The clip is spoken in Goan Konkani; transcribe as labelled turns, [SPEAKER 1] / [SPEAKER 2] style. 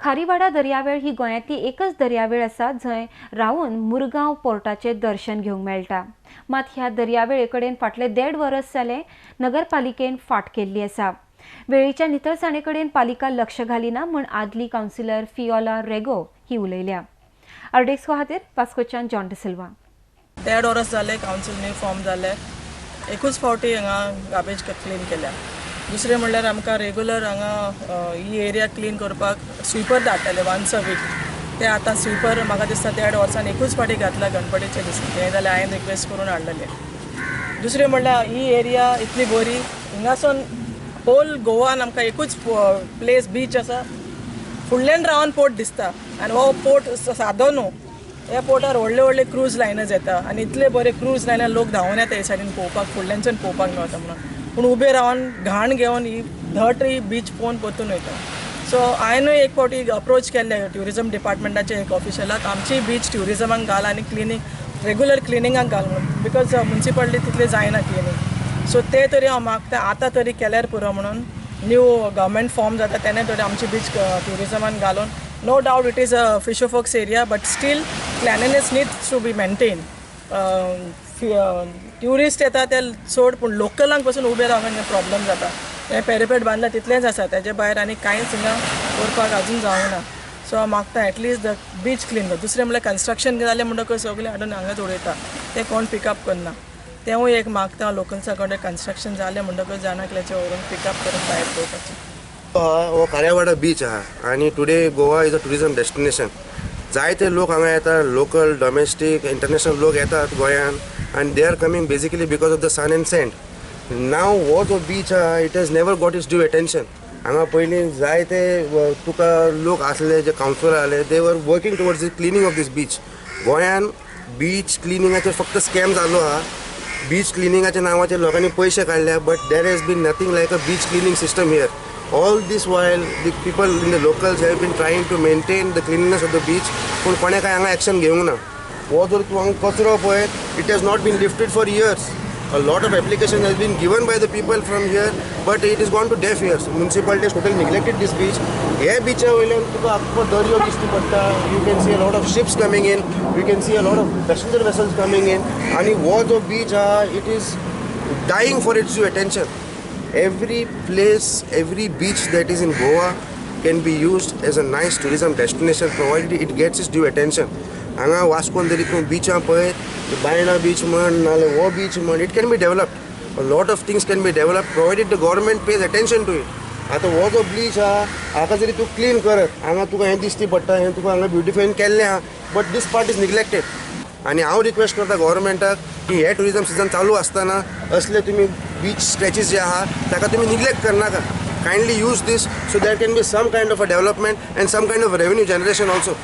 [SPEAKER 1] खारीवाडा दर्यावेळ ही गोंयांतली एकच दर्यावेळ आसा जंय रावन मुरगांव पोर्टाचें दर्शन घेवंक मेळटा. मात ह्या दर्यावेळे कडेन फाटले देड वर्स जालें नगरपालिकेन फाट केल्ली आसा. वेळेच्या नितळसाणे कडेन पालिका लक्ष घालिना म्हूण आदली कावन्सिलर फियोला रेगो ही उलयल्या. आरडीएक्सको खातीर वास्कोच्यान जॉन डिसिल्वा.
[SPEAKER 2] देड वर्स जालें कावन्सील न्यू फॉर्म जालें, एकूच फावटी हांगा गार्बेज क्लीन केल्या. दुसरें म्हणल्यार आमकां रेगुलर हांगा ही एरिया क्लीन करपाक स्विपर धाडटाले वन्स अ वीक. ते आतां स्विपर म्हाका दिसता देड वर्सान एकूच फावटी घातला गणपतीच्या दिसा, तें जाल्यार हांवें रिक्वेस्ट करून हाडलेलें. दुसरें म्हणल्यार ही एरिया इतली बरी, हिंगासून होल गोवान आमकां एकूच प्लेस बीच आसा, फुडल्यान रावन पोर्ट दिसता आनी हो पोर्ट सादो न्हू. ह्या पोर्टार व्हडले व्हडले क्रूज लायनर्स येता आनी इतले बरे क्रूज लायनर लोक धांवून येता हे सायडीन पळोवपाक, फुडल्यानसून पळोवपाक मेळटा म्हणून, पूण उबे रावन घाण घेवन ही धट ही बीच पळोवन परतून वयता. सो हांवेनूय एक फावटी अप्रोच केल्लें ट्युरिजम डिपार्टमेंटाचे एक ऑफिशलाक, आमची बीच ट्युरिजमाक घाल आनी क्लिनींग रेगुलर क्लिनिंगाक घाल म्हणून, because municipality तितलें जायना क्लिनींग. सो ते तरी हांव मागता आतां तरी केल्यार पुरो म्हणून. न्यू गव्हर्मेंट फॉर्म जाता तेन्ना तरी आमची बीच ट्युरिजमान घालून. No doubt it is a fisher folks area, but still cleanliness needs to be maintain. Tourist येता ते सोड, पूण लोकलांक पसून उबे रावपाक प्रॉब्लम जाता. हें पेरेपेट बांदलां तितलेंच आसा, तेजे भायर आनी कांयच हिंगा करपाक अजून जावंक ना. सो हांव मागता at least the beach clean कर. दुसरें म्हणल्यार कन्स्ट्रक्शन जालें म्हणटकच सगळें हाडून हांगाच उडयता, तें कोण पिकअप करना. तेंवूय एक मागता लोकल्सा कडेन, कन्स्ट्रक्शन जालें म्हणटकच जाणा कित्याचें व्हरून पिकअप करून भायर दवरपाचें.
[SPEAKER 3] हो खाऱ्यावाडा बीच आहा आनी today Goa is a tourism destination. जायते लोक हांगा येतात, लोकल, डोमेस्टीक, इंटरनॅशनल लोक येतात गोंयान आनी they are coming basically because of the sun and sand. Now हो जो बीच आहा, it has never got its due attention. हांगा पयलीं जायते तुका लोक आसले जे कावन्सिलर आहले, they were working towards the cleaning of this beach. गोंयान बीच क्लिनिंगाचेर फक्त स्कॅम जाल्लो आहा. बीच क्लिनिंगाच्या नांवाचेर लोकांनी पयशे काडल्या, but there has been nothing like a beach cleaning system here. All this while the people in the locals have been trying to maintain the cleanliness of the beach, पूण कोणें कांय हांगा एक्शन घेवंक ना. हो जर तूं हांगा कचरो पळयत, it has not been lifted for years. A lot of application has been given by the people from here, but it is gone to deaf ears. Municipality has totally neglected this beach. हे बिचा वयल्यान तुका आख्खो दर्यो दिश्टी पडटा. You can see a lot of ships coming in, you can see a lot of passenger vessels coming in. आनी हो जो बीच आहा, it is dying for its due attention. Every place, every beach that is in Goa can be used as a nice tourism destination, provided it gets its due attention. हांगा वास्कोन जरी तूं बिचां पळयत, बायणा बीच म्हण नाल्यार हो बीच म्हण, it can be developed. A lot of things can be developed, provided the government pays attention to it. आतां हो जो बीच आहा, हाका जरी तूं क्लीन करत, हांगा तुका हें दिश्टी पडटा, हें तुका हांगा ब्युटिफाय केल्लें आहा, but this part is neglected. आनी हांव रिक्वेस्ट करता गव्हर्मेंटाक की हे ट्युरिजम सिजन चालू आसतना असले तुमी बीच स्ट्रेचीस जे आहा ताका तुमी निग्लेक्ट करनाका. Kindly use this so there can be some kind of a development and some kind of revenue generation also.